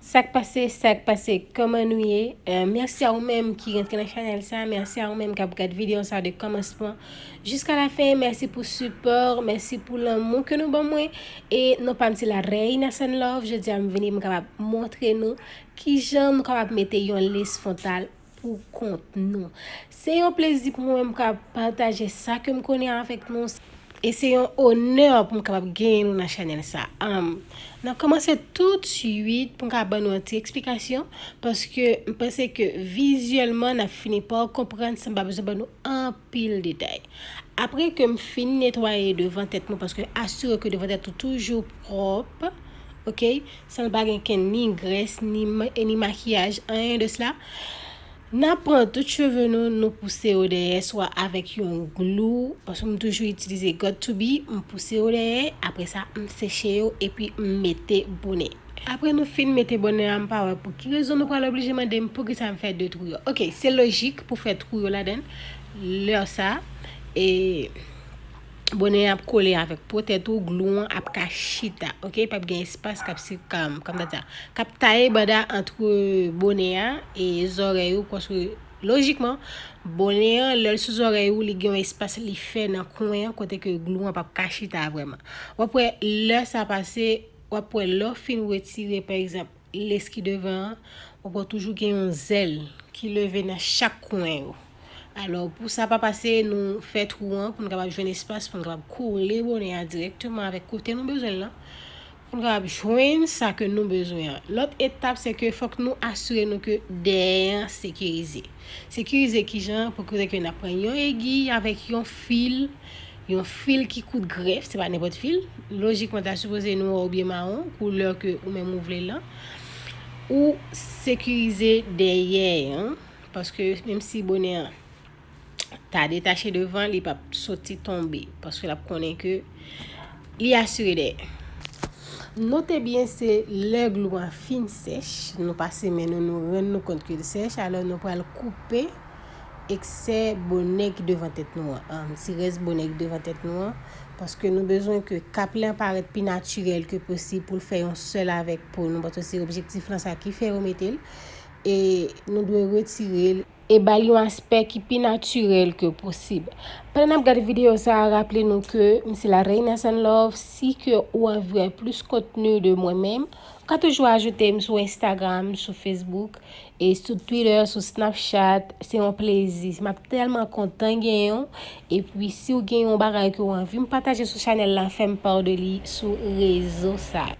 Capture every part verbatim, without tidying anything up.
Sa k pase, sa k pase, kòman nou ye? Eh, mèsi a ou menm ki rantre nan chanèl sa, mèsi a ou menm k ap gad videyo sa de kòmansman jiska la fen. Mèsi pou sipò, mèsi pou lanmou ke nou ban mwen. E non pa m se la Reina Sun Love, jodi a m vini m kapab montre nou kijan nou kapab mete yon lis fwontal pou kont nou. Se yon plezi pou mwen m kapab pataje sa ke m konnen avèk nou. E se yon onè pou m kapab genyen nou nan chanèl sa. Um, n ap kòmanse tout swit pou m kapab ban nou yon ti eksplikasyon, paske m panse ke vizyèlman n ap fini pa konprann san m pa bezwen ban nou anpil detay. Apre ke m fin netwaye devan tèt mwen, paske asire ke devan tèt ou toujou pwòp, ok, san l pa gen kenn ni grès, ni, ma- ni makiyaj, anyen de sela. N ap pran tout cheve nou, nou pouse yo dèyè, swa avèk yon glou, paske m toujou itilize Got to Be, m pouse yo dèyè, apre sa, m seche yo, epi m mete bonè. Apre nou fin mete bonè a, m pa wè pou ki rezon nou pral oblije mande m poukisa m fè de twou yo. Ok, se lojik pou fè twou yo ladan. Lè sa, e, bonè an ap kole avèk po tèt ou, glou an ap ka chita, ok? P ap gen espas k ap si-, k ap, kòman ta di sa, k ap taye banda ant bonè a e zòrèy ou, paske lojikman, bonè an, lè l sou zòrèy ou, li gen yon espas li fè nan kwen an, kote ke glou an p ap ka chita vrèman. W ap wè, lè sa pase, w ap wè, lè w fin retire, pa egzanp, lis ki devan an, w ap wè toujou gen yon zèl ki leve nan chak kwen yo. Alò, pou sa pa pase, nou fè twou an pou n kapab jwenn espas, pou n kapab kole bonè a dirèkteman avèk kote nou bezwen l lan, pou n kapab jwenn sa ke nou bezwen an. Lòt etap, se ke fòk nou asire nou ke dèyè an sekirize. Sekirize kijan? Pou kote ke n ap pran yon egi avèk yon fil, yon fil ki kout grèf, se pa nenpòt fil. Lojikman, ta sipoze nwa oubyen mawon, koulè ke ou menm ou vle l lan. Ou sekirize dèyè an, paske menm si bonè an ta detache devan, li p ap soti tonbe, paske l ap konnen ke li asire dèyè. Note byen, se lè glou an fin sèch, nou pase men nou, nou rann nou kont ke l sèch, alò nou pral koupe eksè bonè ki devan tèt nou an, an, ti rès bonè ki devan tèt nou an, paske nou bezwen ke kap lan parèt pi natirèl ke posib pou l fè yon sèl avèk po nou, paske se objektif lan sa ki fè yo mete l, e nou dwe retire l e ba l yon aspè ki pi natirèl ke posib. Pandan n ap gade videyo sa a, raple nou ke m se la Reina Sun Love, si ke ou anvi wè plis kontni de mwen menm, ou ka toujou ajoute m sou Instagram, sou Facebook, e sou Twitter, sou Snapchat, se yon plezi. M ap tèlman kontan genyen w. Epi, si w gen yon bagay ke w anvi m pataje sou chanèl la, fè m pa de li sou rezo sa.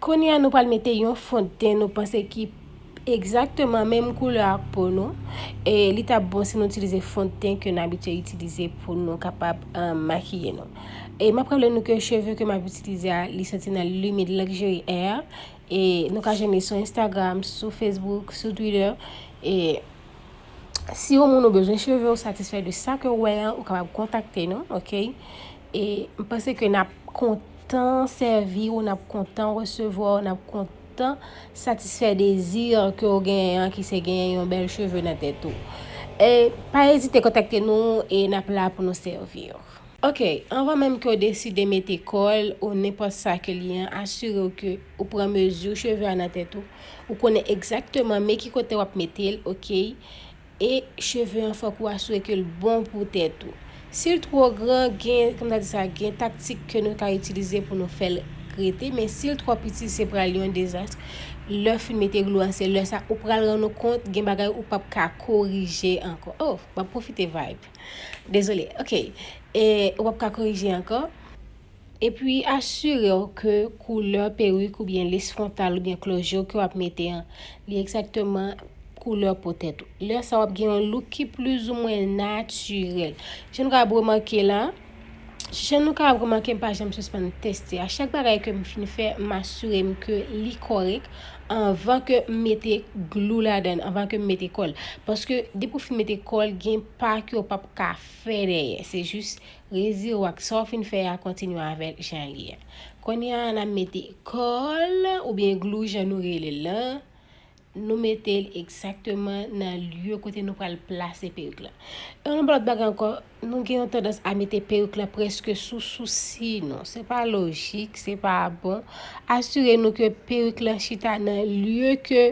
Kounye a, nou pral mete yon fondten, nou panse ki egzakteman menm koulè ak po nou. E li t ap bon si nou itilize fondten ke n abitye itilize pou nou kapab, eh, makiye nou. E m ap raple nou ke cheve ke m ap itilize a, li soti nan Lumid Luxury Hair. E nou ka jwenn li sou Instagram, sou Facebook, sou Twitter. E si yon moun ou bezwen cheve, ou satisfè de sa ke w wè an, ou kapab kontakte nou, ok? E m panse ke n ap kontan sèvi w, n ap kontan resevwa w, n ap kontan satisfè dezi ke w genyen an, ki se genyen yon bèl cheve nan tèt ou. E pa ezite kontakte nou e n ap la pou nou sèvi w. Ok, anvan menm ke w deside mete kòl ou nenpòt sa ke li an, asire w ke ou pran mezi cheve a nan tèt ou. Ou konnen egzakteman men ki kote w ap mete l, ok? E cheve an fòk ou asire ke l bon pou tèt ou. Si l twò gran, gen, kòman ta di sa, gen taktik ke nou ka itilize pou nou fè l rete, men si l twò piti, se pral yon dezas. Lè w fin mete glou an, se lè sa ou pral rann ou kont, gen bagay ou p ap ka korije ankò. Oh, m ap pwofite vibe. Dezole, ok. E ou p ap ka korije ankò. Epi asire w ke koulè perik oubyen lis fwontal oubyen closure ke w ap mete an, li egzakteman koulè po tèt ou. Lè sa w ap gen yon look ki plizoumwen natirèl. Jan nou ka ap remake la, jan nou ka ap remake, m pa janm sispann teste. A chak bagay ke m fin fè, m asire m ke li kòrèk anvan ke m mete glou ladan l, anvan ke m mete kòl. Paske depi w fin mete kòl, gen pa ke w p ap ka fè dèyè. Se jis retire w ak sa w fin fè a, kontinye avè l jan l ye a. Kounye a, n ap mete kòl oubyen glou jan nou rele l lan. nou mete l egzakteman nan lye kote nou pral plase perik la. E yon lòt bagay ankò, nou gen yon tandans a mete perik la prèske sou sousi nou. Se pa lojik, se pa bon. Asire nou ke perik la chita nan lye ke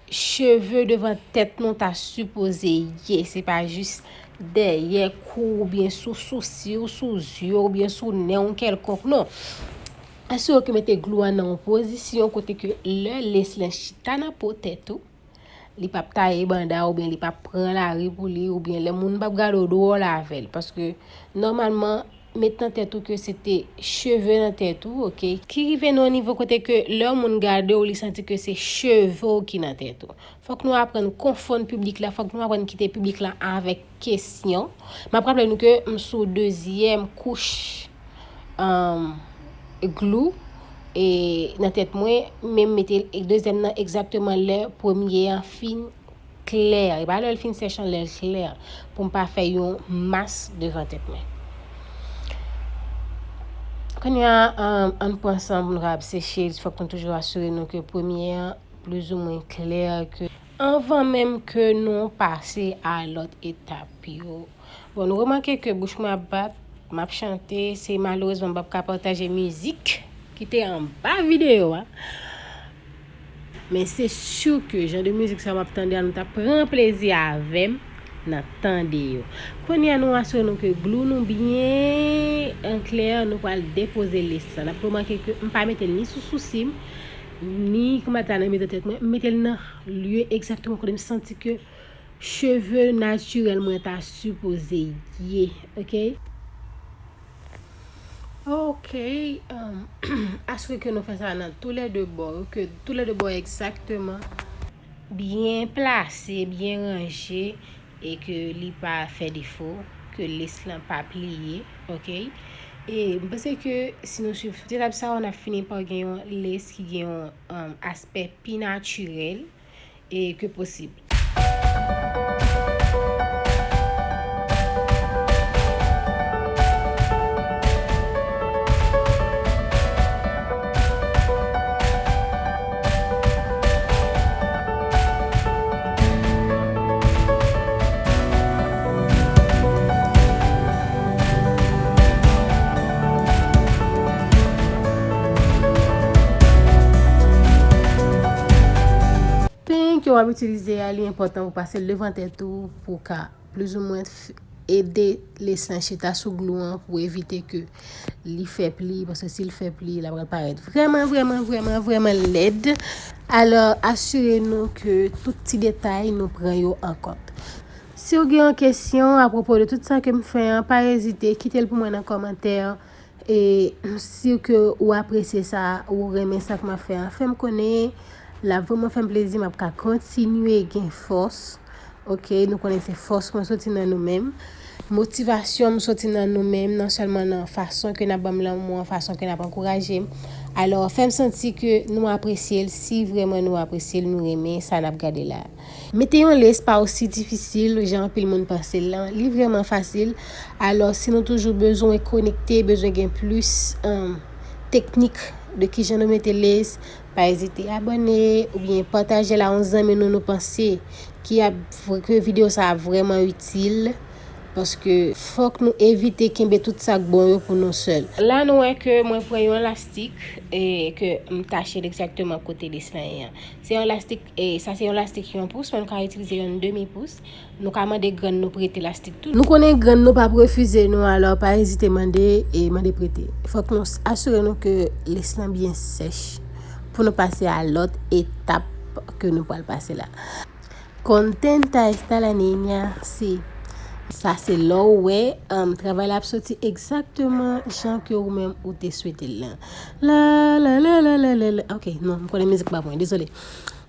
cheve devan tèt nou ta sipoze ye. Se pa jis dèyè kou w oubyen sou sousi w, sou zye w oubyen sou nen w kèlkonk, non. Asire w ke mete glou an nan yon pozisyon kote ke lè les lan chita nan po tèt ou, li p ap taye banda w oubyen li p ap pran lari pou li oubyen lè moun p ap gade w dwòl avè l. Paske nòmalman, met nan tèt ou ke se te cheve nan tèt ou, oke? Ki rive nan yon nivo kote ke lè yon moun gade w, li santi ke se cheve w ki nan tèt ou. Fòk nou aprann konfonn piblik la, fòk nou aprann kite piblik la avèk kesyon. M ap raple nou ke m sou dezyèm kouch, um, glou e nan tèt mwen, men m mete dezyèm nan egzakteman lè premye an fin klè. E pa lè l fin sèch an, lè l klè, pou m pa fè yon mas devan tèt mwen. Kounye a, um, ann pran san pou nou kapab seche l. Fòk nou toujou asire nou ke premye an plizoumwen klè ke anvan menm ke nou pase a lòt etap yo. Bon, nou remake ke bouch mwen ap bat, m ap chante, se malerezman m p ap ka pataje mizik ki te anba videyo a. Men se si ke jan de mizik sa w ap tande a, nou t ap pran plezi avè m nan tande yo. Kounye a, nou asire nou ke glou nou byen an klè, nou pral depoze les lan. N ap remake ke m pa mete l ni sou sousi m, ni kòmantè nan mitan tèt mwen, m mete l nan lye egzakteman kote m santi ke cheve natirèl mwen ta sipoze ye, oke? Oke, um, asire ke nou fè sa nan toulède bò yo, ke toulède bò yo egzakteman byen plase, byen ranje, e ke li pa fè defo, ke les lan pa pliye, oke? E m panse ke si nou swiv tout etap sa yo, n ap fini pa gen yon les ki gen yon, um, aspè pi natirèl e ke posib. Pink ke w ap itilize a, li enpòtan pou pase l devan tèt ou pou w ka plizoumwen f-, ede les lan chita sou glou an pou evite ke li fè pli, paske si l fè pli, l ap parèt vrèman, vrèman, vrèman, vrèman lèd. Alò, asire nou ke tout ti detay nou pran yo an kont. Si w gen yon kesyon apwopo de tout sa ke m fè an, pa ezite, kite l pou mwen nan kòmantè. E si ke ou apresye sa, ou renmen sa ke m ap fè an, fè m konnen. L ap vrèman fè m plezi, m ap ka kontinye gen fòs. Oke, nou konnen se fòs mwen soti nan nou menm. Motivasyon m soti nan nou menm, non sèlman nan fason ke n ap ban m lanmou an, fason ke n ap ankouraje m. Alò, fè m santi ke nou apresye l, si vrèman nou apresye l, nou renmen sa n ap gade la. Mete yon les pa osi difisil jan anpil moun panse l lan. Li vrèman fasil. Alò, si nou toujou bezwen konekte, bezwen gen plis, um, teknik de kijan nou mete les, pa ezite abòne oubyen pataje l a yon zanmi nou nou panse ki ap, ke videyo sa ap vrèman itil. Paske fòk nou evite kenbe tout sa k bon yo pou nou sèl. La, nou wè ke mwen pran yon lastik e ke m tache l egzakteman kote les lan ye an. Se yon lastik, e sa se yon lastik yon pous, men nou ka itilize yon demi pous. Nou ka mande grann nou prete lastik tou. Nou konnen grann nou p ap refize nou, alò pa ezite mande e mande prete. Fòk nou s-, asire nou ke les lan byen sèch pou nou pase a lòt etap ke nou pral pase la. Contenta está la niña, si. Sa se lè w wè, um, travay la ap soti egzakteman jan ke ou menm ou te swete l lan. La, la, la. Ok, non, m konnen mizik pa mwen, dezole.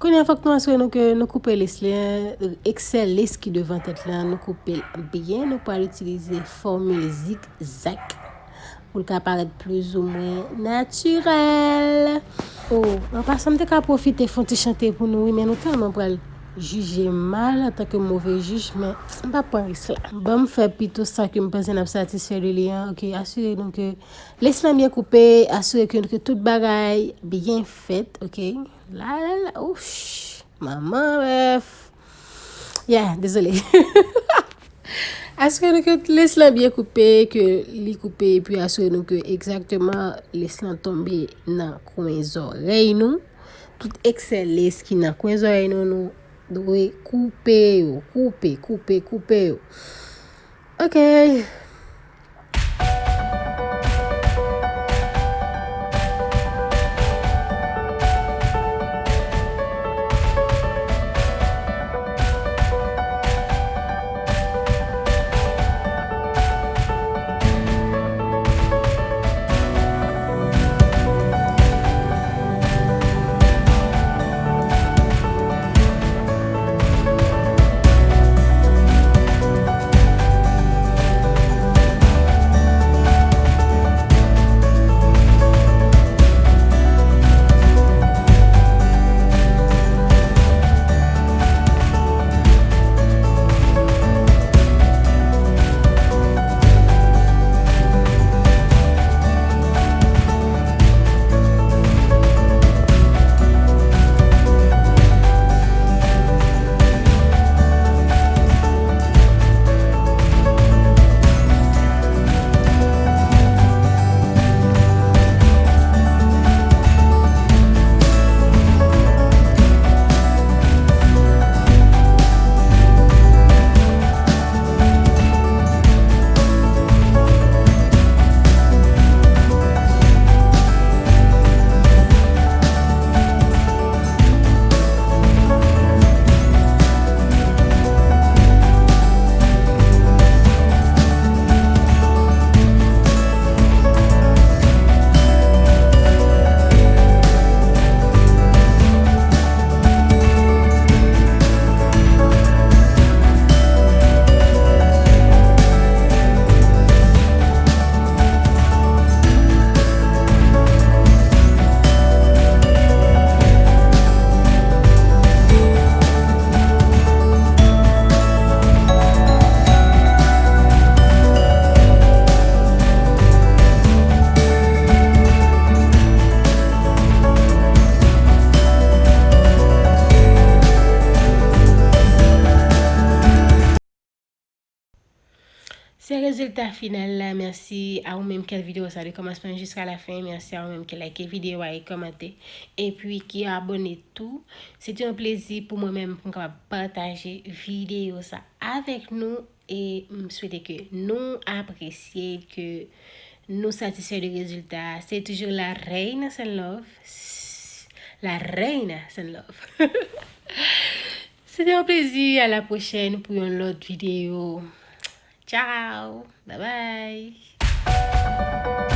Kounye a, fòk nou asire nou ke nou koupe les lan, eksè les ki devan tèt lan, nou koupe l byen, nou pral itilize fòmil zigzag. Pou l ka parèt plizoumwen natirèl. O, an pasan, m te ka pwofite fè yon ti chante pou nou, wi, men nou tèlman pral jije m mal antanke move jij, men m p ap pran risk la. Ban m fè pito sa ke m panse n ap satisfè de li an, oke? Asire nou ke les lan byen koupe, asire ke, ke tout bagay byen fèt, oke? La, la, la, ouch. Manman bèf. Yeah, dezole. Asire nou ke lace lan byen koupe, ke li koupe, epi asire nou ke egzakteman lace lan tonbe nan kwen zòrèy nou. Tout eksè lace ki nan kwen zòrèy nou, nou dwe koupe yo, koupe, koupe, koupe yo. Ok. Se rezilta final la. Mèsi a ou menm ki gad videyo sa de kòmansman jiska lafen. Mèsi a ou menm ki like videyo a e kòmante. Epi ki abòne tou. Se te yon plezi pou mwen menm pou m kapab pataje videyo sa avèk nou. E m swete ke nou apresye, ke nou satisfè de rezilta a. Se toujou la Reina Send Love. La Reina Send Love. Se te yon plezi. A la pwochèn pou yon lòt videyo. Ciao. Bye bye.